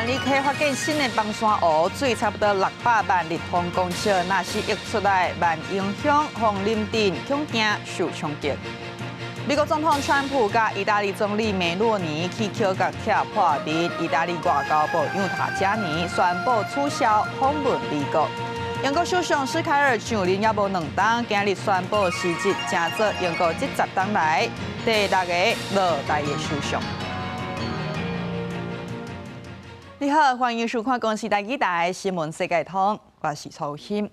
萬里溪發現新的崩山湖，水差不多600萬立方公尺，若是溢出來，萬榮鄉、鳳林鎮恐驚受衝擊。美國總統川普佮意大利總理梅洛尼去抾共拆破面，意大利外交部長塔加尼宣布取消訪問美國。英國首相施凱爾上任猶無2冬，今日宣布辭職，成做英國這10冬來第六个落台的首相。你好，歡迎收看《公視台語台新聞世界通》，我是曹欣。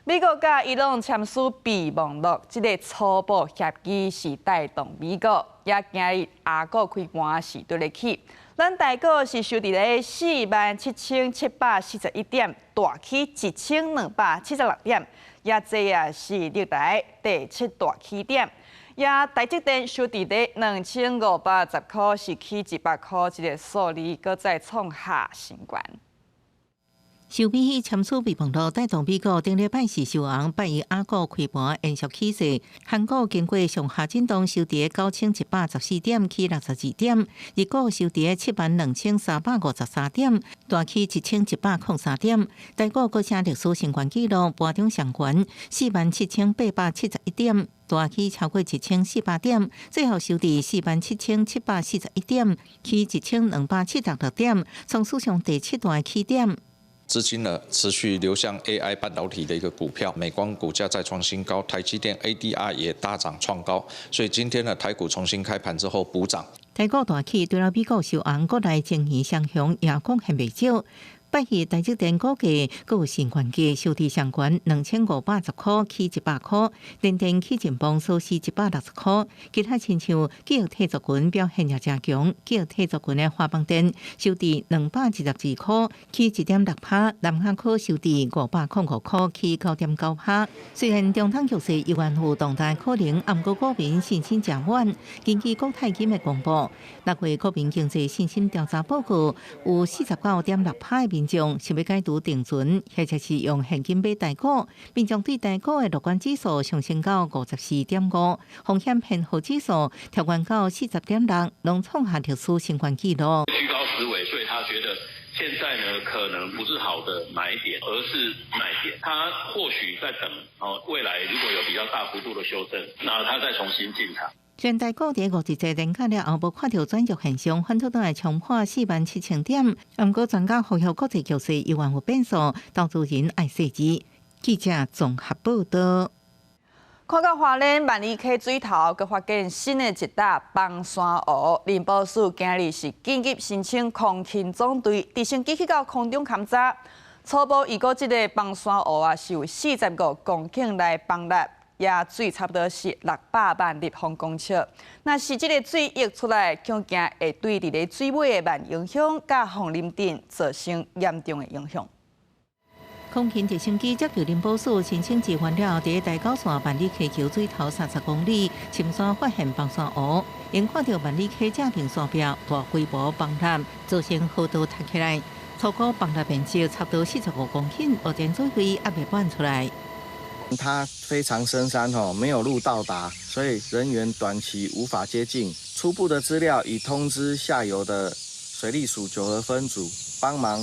美國佮伊朗簽署備忘錄，這个初步協議是帶動美國，也今日亞股開盤是對咧起。咱台股是收佇咧47,741點，大起1276點，也這也是歷來第七大起點。也台積電收佇咧2510塊，是起100塊，這个數字閣再創下新高。受美簽署備忘錄帶動美股頂禮拜四收紅，拜一亞股開盤延續起勢，韓股經過上下震盪，收佇9114點，起62點；日股收佇72,353點，大起1103點。台股閣寫歷史新高紀錄，盤中上懸47,871點，大起超過1400點，最後收佇47,741點，起1276點，創史上第七大起點。資金呢持續流向 AI 半導體的一個股票，美光股價再創新高，台積電 ADR 也大漲創高，所以今天呢台股重新開盤之後補漲。台股大起，除了美股收紅，國內晶圓雙雄也貢獻袂少。拜二台積電股價閣有新懸價，收佇上懸2510塊，起100塊；聯電起進榜收市160塊。其他親像記憶體族群表現也誠強，記憶體族群的華邦電收佇222塊，起1.6趴；南亞科收佇505塊，起9.9趴。雖然中東局勢猶原有動盪可能，毋過股民信心誠穩。根據國泰金的公布，6月國民經濟信心調查報告有49.6趴的民眾想欲解除定存，或者是用現金買台股。民眾對台股的樂觀指數上升到54.5，風險偏好指數調懸到40.6，攏創下歷史新高紀錄。居高思危，所以他覺得現在呢可能不是好的買點，而是賣點。他或許在等哦，未來如果有比較大幅度的修正，那他再重新進場。全台股佇五日節連假了後，無看著轉弱現象，反倒轉來衝破47,000點。毋過專家呼籲國際局勢猶原有變數，投資人愛細緻。記者綜合報道。看到花蓮萬里溪水頭，閣發現新的一搭崩山湖，林保署今日是緊急申請空勤總隊直升機去到空中勘查，初步預估這个崩山湖啊是有45公頃來崩塌。也水差不多是600萬立方公尺。若是這个水溢出來，恐驚會對佇咧水尾的萬榮鄉佮鳳林鎮造成嚴重的影響。空勤直升機接到林保署申請支援了後，佇台九線萬里溪橋水頭30公里深山發現崩山湖，𪜶看著萬里溪正面山壁大規模崩塌，造成河道塌起來，初估崩塌面積差不多45公頃，目前水位猶未滿出來。它非常深山吼，沒有路到達，所以人員短期無法接近。初步的資料已通知下游的水利署九和分組幫忙，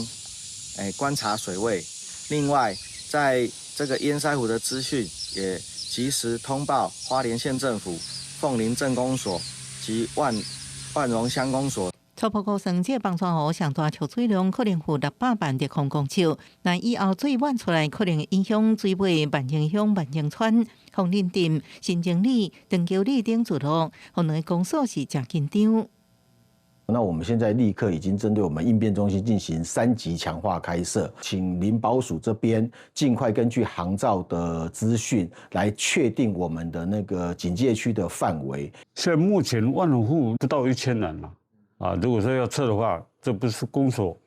觀察水位。另外，在這個堰塞湖的資訊也及時通報花蓮縣政府、鳳林鎮公所及萬榮鄉公所。初步估算，這个崩山湖上大蓄水量可能有600萬立方公尺。若以後水滿出來，可能影響水尾萬榮鄉萬榮村、鳳林鎮、新生里、長橋里等聚落，予兩个公所是誠緊張。那我們現在立刻已經針對我們應變中心進行3級強化開設，請林保署這邊盡快根據航照的資訊來確定我們的那個警戒區的範圍。現在目前萬榮戶不到1000人了。啊，如果說要撤的話，這不是公所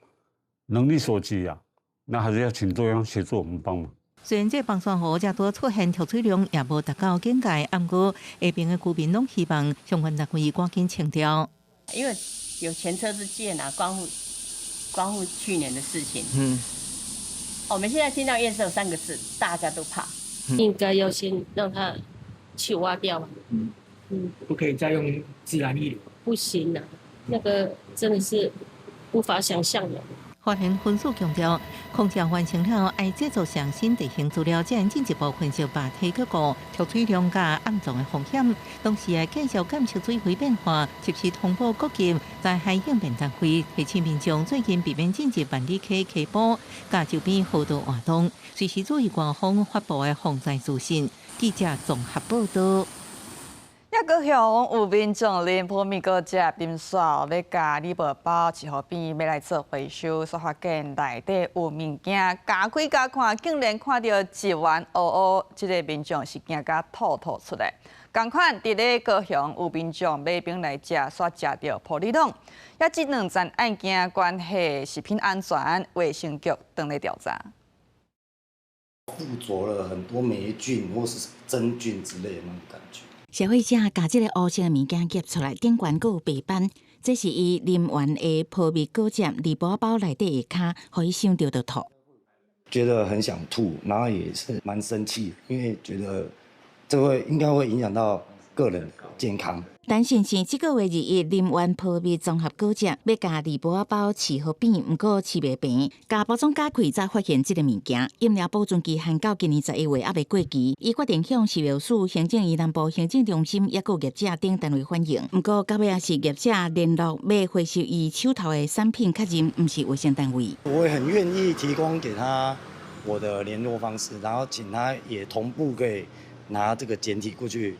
能力所及啊，那還是要請中央協助我們幫忙。雖然這崩山湖這拄出現蓄水量也無達到警戒，毋過下爿的居民攏希望相關單位趕緊清掉。因為有前車之鑑啊，光復去年的事情。我們現在聽到堰塞三個字，大家都怕。應該要先讓它去挖掉。不可以再用自然溢流。不行了，那個真的是無法想象的。花蓮分署強調，空降完成了愛製作上新地形資料，才能進一步分析壩體結構、蓄水量佮暗藏的風險。同時，會繼續監測水位變化，及時通報各級災害應變單位，提醒民眾最近避免進入萬里溪溪埔佮周邊河道活動，隨時注意官方發布的防災資訊。記者綜合報道。抑高雄有民眾啉波蜜果汁冰雪，欲共鋁箔包飼予餅欲來做回收，煞發現內底有物件，咬開共看，竟然看著一丸烏烏，這个民眾是驚甲吐吐出來。仝款佇咧高雄有民眾買冰來食，煞食著保麗龍。抑這兩件案件關係食品安全，衛生局正咧調查。附著了很多黴菌或是真菌之類的那種感覺。消費者共這个烏色的物件夾出來，頂懸閣有白斑，這是伊啉完的波蜜果汁鋁箔包內底的跤，予伊想著就吐。覺得很想吐，然後也是蠻生氣，因為覺得這會應該會影響到個人健康。陳先生這个月21啉完波蜜綜合果汁，欲共鋁箔包飼予餅，毋過飼袂平，共包裝咬開才發現這个物件。飲料保存期限到今年11月，猶未過期。伊決定向食藥署、行政院南部行政中心，抑閣業者等單位反映。毋過到尾也是業者聯絡欲回收伊手頭的產品，確認毋是衛生單位。我會很願意提供給他我的聯絡方式，然後請他也同步可以拿這個檢體過去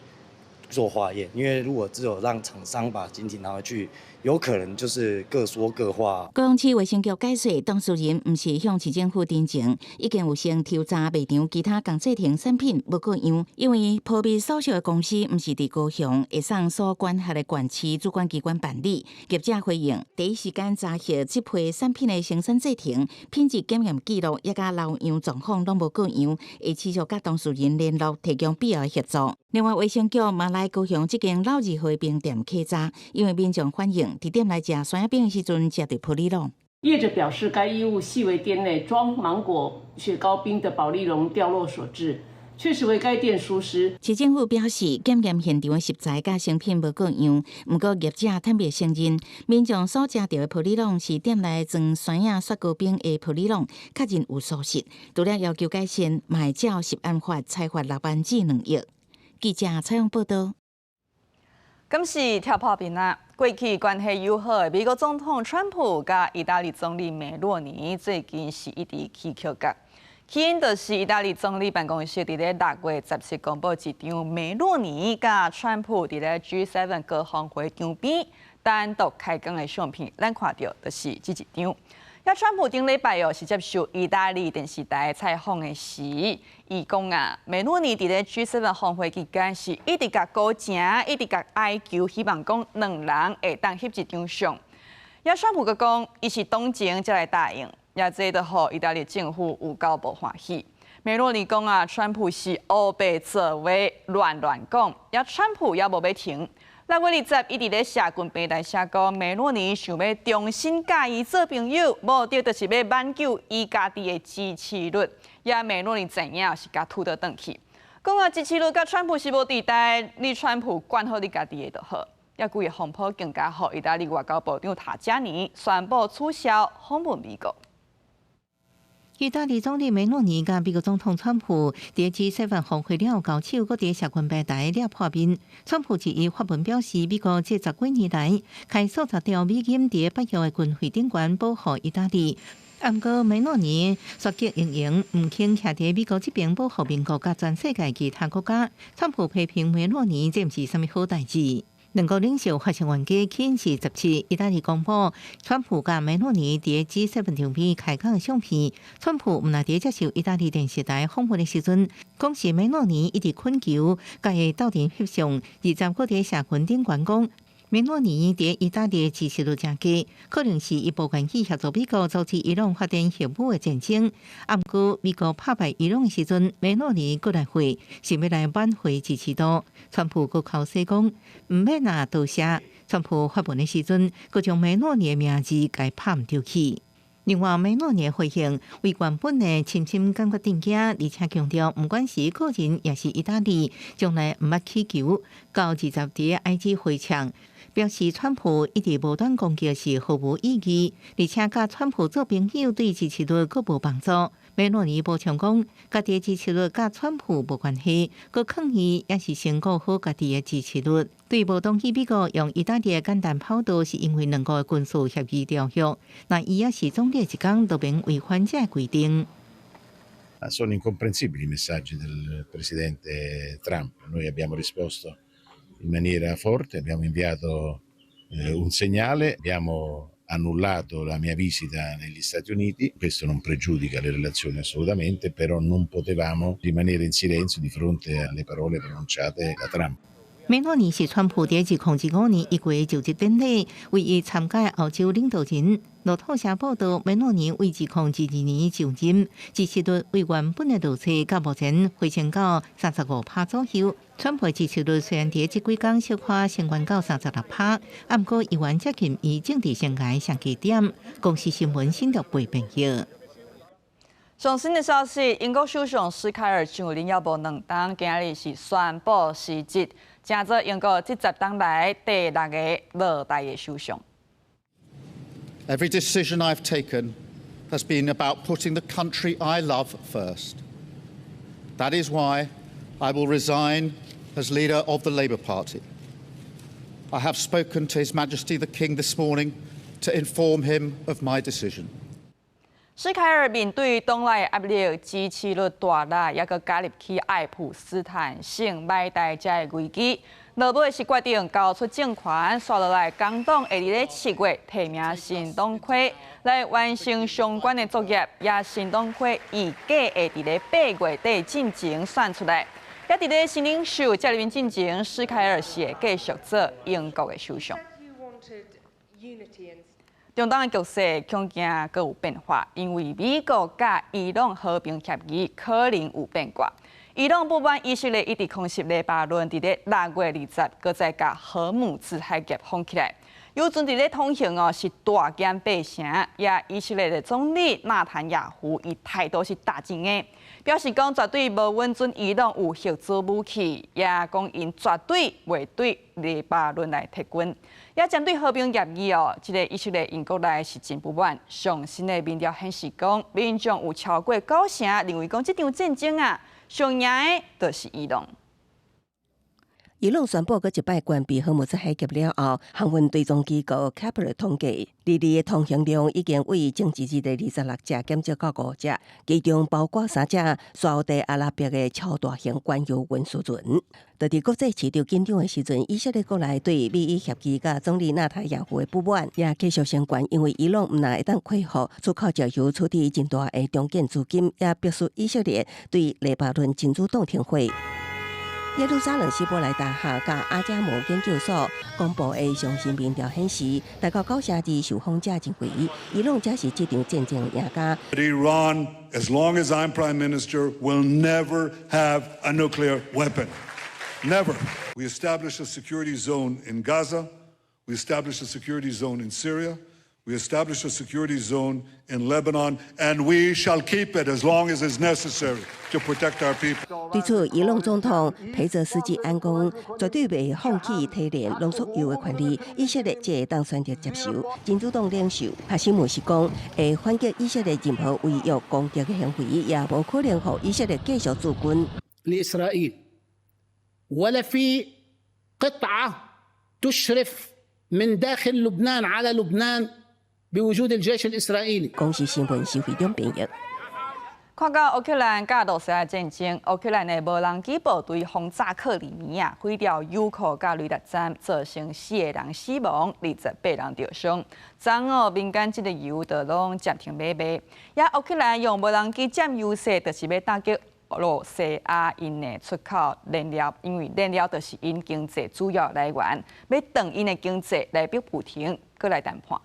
做化驗，因為如果只有讓廠商把檢體拿回去，有可能就是各說各話。高雄市衛生局解釋，當事人毋是向市政府陳情，已經有先抽查賣場其他仝製程產品無過樣，因為波蜜所屬的公司毋是佇高雄，會送所管轄的縣市主管機關辦理。業者回應，第一時間查核這批產品的生產製程、品質檢驗記錄，抑佮留樣狀況攏無過樣，會持續佮當事人聯絡，提供必要的協助。另外，衛生局嘛來高雄這間老字號冰店稽查，因為民眾反映，佇店內食酸仔冰的時陣食著保麗龍。業者表示，該異物係為店內裝芒果雪糕冰的保麗龍掉落所致，確實為該店疏失。市政府表示，檢驗現場的食材佮成品無過樣，毋過業者坦白承認，民眾所食著的保麗龍是店內裝酸仔雪糕冰的保麗龍，確認有疏失，除了要求改善，嘛會照食安法裁罰6萬至2億。記者採訪報道。今是跳破面啊！過去關係友好的美國總統川普佮意大利總理梅洛尼最近是一直起口角。起因就是意大利總理辦公室佇咧6月17公布一張梅洛尼佮川普佇咧 G7 高峰會場邊單獨開講的相片，咱看著就是這一張。抑川普頂禮拜哦是接受意大利電視台採訪的時，伊講啊，梅洛尼佇咧 G7 峰會期間是一直共高情，一直共哀求，希望講兩人會當翕一張相。抑川普閣講，伊是當情才來答應，抑這就予意大利政府有夠無歡喜。梅洛尼講啊，川普是烏白做話，亂亂講，抑川普也無欲停。6月20，伊佇咧社群平台寫講，梅洛尼想欲重新佮伊做朋友，目的就是欲挽救伊家己的支持率。抑梅洛尼知影是共吐倒轉去，講啊支持率佮川普是無佇代，你川普管好你家己的就好。抑規个風波更加予意大利外交部長塔加尼宣布取消訪問美國。意大利總理梅洛尼佮美國總統川普佇 G7 峰會了後交手，閣佇社群平台掠破面。川普質疑發文表示，美國這十幾年來開數十兆美金佇北約的軍費頂懸保護意大利。毋過梅洛尼煞激應應，毋肯徛佇美國這邊保護民國佮全世界其他國家。川普批評梅洛尼這毋是啥物好代誌。兩國領袖發生冤家，起因是17，意大利公布川普佮梅洛尼佇 G7 場邊開講的相片。川普毋但佇接受意大利電視台訪問的時陣，講是梅洛尼一直懇求，共伊鬥陣翕相，20閣佇社群頂懸講，梅洛尼佇意大利支持率誠低，可能是伊無願意協助美國阻止伊朗發展核武的戰爭。毋過美國拍敗伊朗的時陣，梅洛尼閣來回，想欲來挽回支持度。川普閣剾洗講，毋免啊多謝。川普發文的時陣，閣將梅洛尼的名字共拍毋著去。另外，梅洛尼回應為原本的深深感覺震驚，而且強調，毋管是個人抑是意大利，從來毋捌乞求。到20佇 IG 回嗆，表示川普一直無斷攻擊是毫無意義，而且佮川普做朋友對支持率閣無幫助。梅洛尼補充講，家己的支持率佮川普無關係，閣抗議也是先顧好家己的支持率。對無同意美國用意大利的簡單跑道，是因為兩國的軍事協議條約。若伊猶是總理一工，就免違反這個規定。 Sono incomprensibili i messaggi del presidente Trump. Noi abbiamo risposto in maniera forte, abbiamo inviato un segnale, abbiamo annullato la mia visita negli Stati Uniti. Questo non pregiudica le relazioni assolutamente, però non potevamo rimanere in silenzio di fronte alle parole pronunciate da Trump. 梅洛尼是川普佇2025年1月就職典禮唯一參加歐洲領導人。路透社報道，梅洛尼為2022年就任，支持率為原本的預測，到目前回升到35%左右。川普支持率雖然佇這幾工小可升懸到36%，毋過猶原接近伊政治生涯上低點。公視新聞新竹編譯。上新的消息，英國首相施凱爾上任猶無2冬，今仔日是宣布辭職，成做英國這10冬來第六个落台的首相。 Every decision I've taken has been about putting the country I love first. That is why I will resign as leader of the Labour Party. I have spoken to His Majesty the King this morning to inform him of my decision. 施凱爾面對黨內壓力，支持率大落，猶閣加入去愛普斯坦性買代這个危機。落尾是決定交出政權，紲落來工黨會佇咧7月提名新黨魁來完成相關的作業，也新黨魁預計會佇咧8月底進前選出來。也佇咧新領袖接任進前，施凱爾是會繼續做英國的首相。中東的局勢恐驚閣有變化，因為美國佮伊朗和平協議可能有變卦。伊朗不滿以色列一直空襲黎巴嫩，佇咧6月20，閣再共荷姆茲海峽封起來。油船佇咧通行哦，是大減八成。也以色列的總理納坦雅胡伊態度是大正的，表示講絕對無允准伊朗有核子武器，也講𪜶絕對袂對黎巴嫩來撤軍。也針對和平協議哦，這个以色列𪜶國內是真不滿。上新的民調顯示講，民眾有超過九成認為講這場戰爭啊，上贏的就是伊朗。伊朗宣布閣一擺關閉荷姆茲海峽了後，航運追蹤機構 Kpler 統計，二日的通行量已經為前一日的26隻減少到五隻，其中包括三隻沙烏地阿拉伯的超大型原油運輸船。就佇國際市場緊張的時陣，以色列國內對美伊協議佮總理納塔亞胡的不滿也繼續升懸，因為伊朗毋但會當恢復出口石油，處理真大的重建資金，也迫使以色列對黎巴嫩真主黨停火。耶路撒冷希伯來大學佮阿加姆研究所公布的上新民調顯示，大概92%受訪者認為，伊朗才是這場戰爭的贏家。 Iran, as long as I'm prime minister, will never have a nuclear weapon. Never. We established a security zone in Gaza. We established a security zone in Syria. We established a security zone in Lebanon, and we shall keep it as long as is necessary to protect our people. 對此，伊朗總統裴澤斯基安講，絕對袂放棄提煉濃縮鈾的權利，以色列才會當選擇接受。真主黨領袖哈希姆是講，會反擊以色列任何違約攻擊的行為，也無可能予以色列繼續駐軍。 لإسرائيل ولا في قطعة تشرف من داخل لبنان على لبنان بوجود الجيش الإسرائيلي。公視新聞是會長編譯。看到烏克蘭佮羅西亞戰爭，烏克蘭的無人機部隊轟炸克里米亞，毀掉油庫佮雷達站，造成四个人死亡，28人著傷。昨昏民間這个油就攏暫停買賣。也烏克蘭用無人機佔優勢，就是欲打擊羅西亞𪜶的出口燃料，因為燃料就是𪜶經濟主要來源，欲斷𪜶的經濟來逼普廷閣來談判。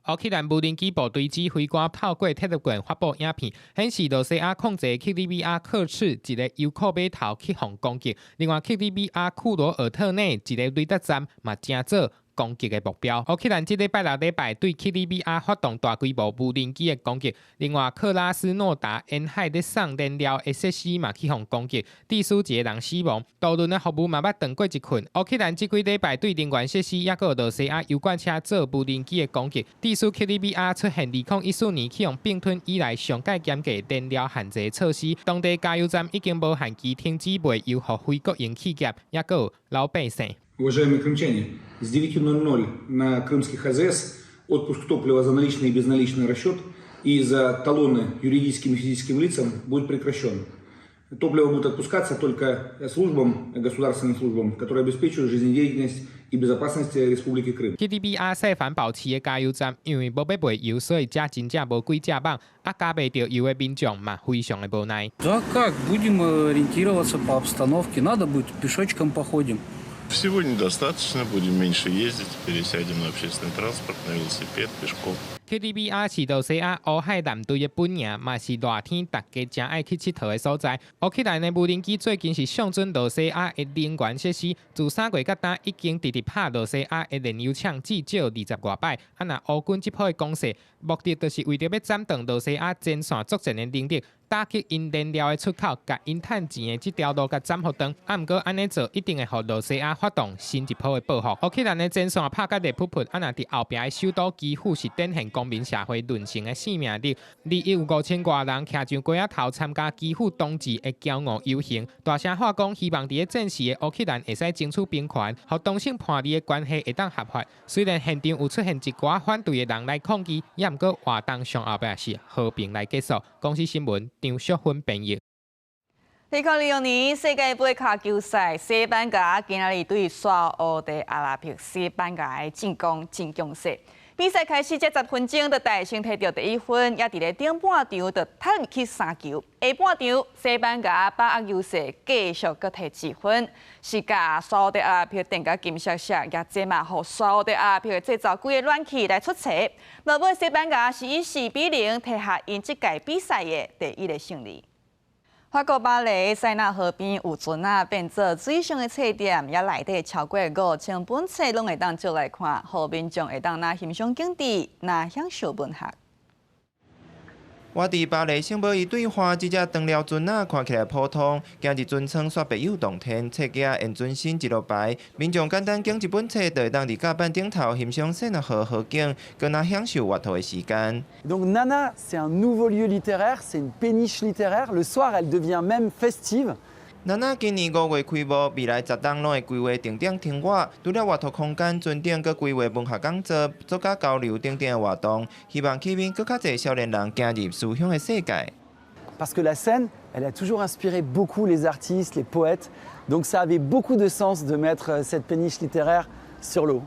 烏克蘭無人機部隊指揮官透過 Telegram 發布影片，顯示羅西亞控制克里米亞克赤一个油庫碼頭去予攻擊，另外克里米亞庫羅爾特內一个雷達站嘛成做攻擊的目標。烏克蘭這禮拜六禮拜對克里米亞發動大規模無人機的攻擊，另外克拉斯諾達沿海咧送燃料的設施嘛去予攻擊，致使一个人死亡。渡輪的服務嘛捌斷過一困。烏克蘭這幾禮拜對能源設施抑閣有羅西亞油罐車做無人機的攻擊，致使克里米亞出現2014年去予併吞以來上蓋嚴格燃料限制措施，當地加油站已經無限期停止賣油予非國營企業，抑閣有老百姓。 Уважаемые крымчане, с 9:00 на крымских АЗС отпуск топлива за наличный и безналичный расчет и за талоны юридическим и физическим лицам будет прекращен. Топливо будет отпускаться только службам, государственным службам, которые обеспечивают жизнедеятельность и безопасность Республики Крым. 克里米亞塞凡堡市的加油站，因為無欲賣油，所以遮真正無幾隻蠓，啊加袂著油的民眾嘛，非常的無奈。 Да как, будем ориентироваться по обстановке, надо будет пешочком походим. Всего недостаточно, будем меньше ездить, пересядем на общественный транспорт, на велосипед, пешком. 克里米亞是羅西亞烏海艦隊的本營，嘛是熱天大家誠愛去𨑨迌的所在。烏克蘭的無人機最近是相準羅西亞的能源設施，自3月到今已經直直拍羅西亞的煉油廠至少20外擺。啊，若烏軍這波的攻勢，目的就是為著欲斬斷羅西亞前線作戰的能力，打擊𪜶燃料的出口，共𪜶趁錢的這條路共斬予斷。啊，毋過按呢做，一定會予羅西亞發動新一波的報復。烏克蘭的前線拍甲熱噗噗，啊，若佇後壁的首都基輔是展現公民社會韌性的生命力。二一有5000外人徛上街仔頭參加基輔冬至的驕傲遊行，大聲喊講希望佇咧戰時的烏克蘭會使爭取平權，予同性伴侶的關係會當合法。雖然現場有出現一寡反對的人來抗議，也毋過活動上後壁是和平來結束。公視新聞張淑芬編譯。2026年世界盃跤球賽，西班牙今仔日對沙烏地阿拉伯，西班牙的進攻真強勢。比賽開始才10分鐘，就帶先提著第一分，也佇咧頂半場就趁入去三球。下半場西班牙把握優勢，繼續閣提一分，是共沙烏地阿拉伯電甲金閃閃，也這嘛予沙烏地阿拉伯製造幾个軟氣來出錯。落尾西班牙是以4比0提下𪜶這屆比賽的第一个勝利。法國巴黎塞納河邊有船仔變做水上的冊店，也內底超過5000本冊攏會當借來看，予民眾會當若欣賞景致，若享受文學。倚佇巴黎聖莫伊對岸，這隻長寮船仔看起來普通，行入船艙煞別有洞天，冊架沿船身一路排，民眾簡單揀一本冊，就會當佇甲板頂頭欣賞塞納河河景，閣若享受閱讀的時間。 Donc Nana, c'est un nouveau lieu littéraire, c'est une péniche littéraire. Le soir, elle devient même festive. Nana 今年5月開幕，未來10冬攏會規劃定點停倚，除了閱讀空間、船頂閣規劃文學講座、作家交流等等的活動，希望吸引閣較濟少年人走入思想的世界。 Parce que la Seine, elle a toujours inspiré beaucoup les artistes, les poètes. Donc ça avait beaucoup de sens de mettre cette péniche littéraire sur l'eau.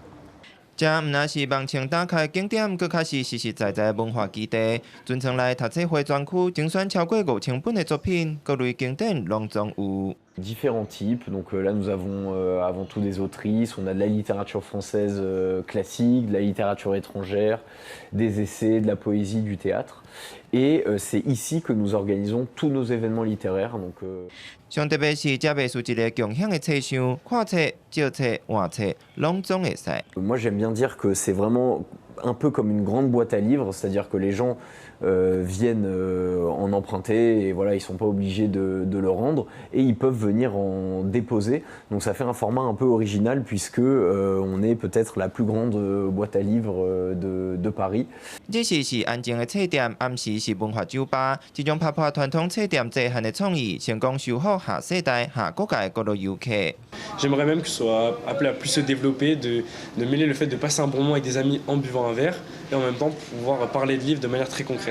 這毋但是網衝打卡景點，閣較是實實在在文化基地。船艙內讀冊會專區，精選超過5000本的作品，各類經典攏總有。 Différents types, donc là nous avons avant tout des autrices, on a de la littérature française classique, de la littérature étrangère, des essais, de la poésie, du théâtre. Et c'est ici que nous organisons tous nos événements littéraires. Donc, 上特別是這袂輸一个共享的冊箱，看冊、借冊、換冊，攏總會使。 Moi j'aime bien dire que c'est vraiment un peu comme une grande boîte à livres, c'est-à-dire que les gens viennent en emprunter et voilà, ils sont pas obligés de le rendre et ils peuvent venir en déposer. Donc ça fait un format un peu original puisque on est peut-être la plus grande boîte à livres de Paris. 日時是安靜的冊店，暗時是文化酒吧，這種打破傳統冊店界限的創意，成功收穫下世代、下國界各路遊客。 J'aimerais même que ce soit appelé à plus se développer, de mêler le fait de passer un bon moment avec des amis en buvant un verre et en même temps pouvoir parler de livres de manière très concrète.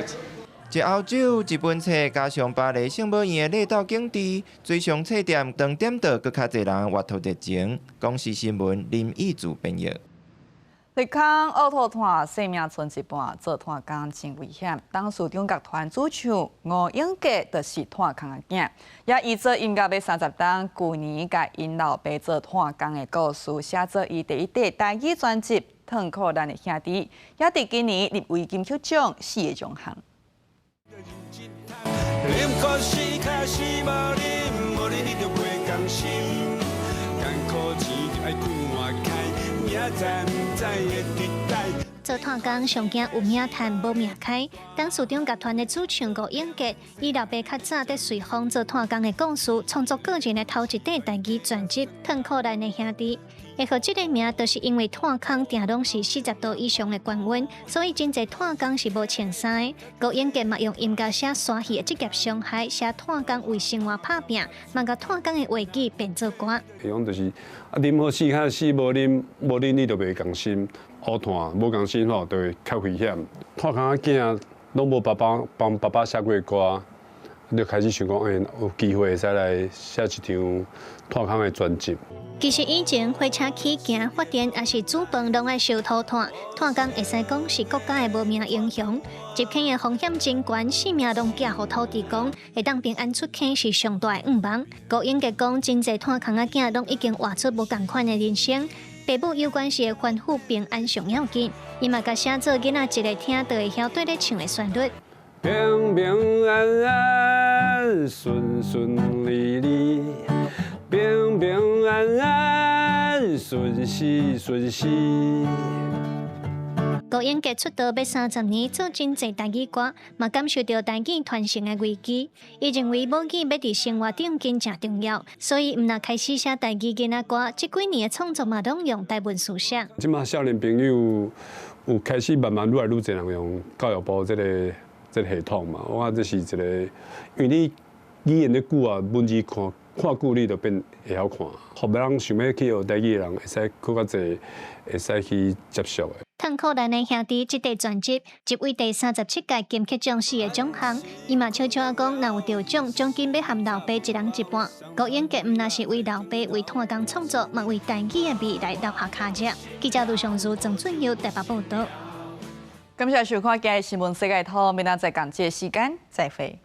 一甌酒、一本冊，加上巴黎聖母院的綠島景致，水上冊店當點著閣較濟人閱讀熱情。公視新聞林義祖編譯。綠空烏塗炭生命賰一半，做炭工真危險。董事長樂團主唱吳永杰就是炭工的囝，也伊做音樂欲30冬，舊年共𪜶老爸做炭工的故事，寫做伊第一塊台語專輯《褪褲咱的兄弟》，也佇今年入圍金曲獎四个獎項。啉可是開始無啉，無啉你就袂甘心。艱苦錢就愛看開，仔知毋知会伫等？做炭工上惊有命趁无命开。董事长乐团的主唱吴永杰，以老爸较早伫随风做炭工的故事，创作个人的头一块台语专辑《褪裤咱的兄弟》。会号这个名，就是因为炭空定拢是40度以上的高温，所以真济炭工是无穿衫的。吴永杰嘛用音乐写沙戏的职业伤害，写炭工为生活拍拚，嘛共炭工的话语变做歌。伊讲就是啊，啉好死较死，无啉无啉你就袂仝心。乌炭无仝心吼，就会较危险。炭空仔囝拢无爸爸帮爸爸写过歌，就开始想讲，欸，有机会会使来写一张炭空的专辑。其实以前火车起行、发电抑是煮饭，拢爱烧土炭。炭工会使讲是国家的无名英雄。入坑的风险真悬，性命拢寄予土地公，会当平安出坑是上大的愿望。吴永杰讲，真济炭空仔囝拢已经活出无仝款的人生。爸母有关系的吩咐平安上要紧，伊嘛共写做囡仔一个听就会晓对咧唱的旋律。平平安安，顺顺利利，平平安安，顺时顺时。吴永杰出道欲30年，做真济台语歌，嘛感受著台语传承的危机。伊认为母语欲伫生活中真正重要，所以毋若开始写台语囡仔歌，这几年的创作嘛拢用台文书写。这马少年朋友有开始慢慢愈来愈济人用教育部这个系统嘛，我感觉这是一个，因为你语言咧久啊，文字看看久，你就变会晓看，予别人想欲去学台语的人，会使阁较济，会使去接触的。褪裤咱的兄弟，这块专辑入围第37届金曲奖四个奖项，伊嘛悄悄仔讲，若有得奖，奖金欲含老爸一人一半。吴永杰毋若是为老爸为炭工创作，嘛为台语的未来留下跤迹。记者卢尚如、曾俊佑台北报道。感谢收看今日新闻世界通，明仔载仝这个时间再会。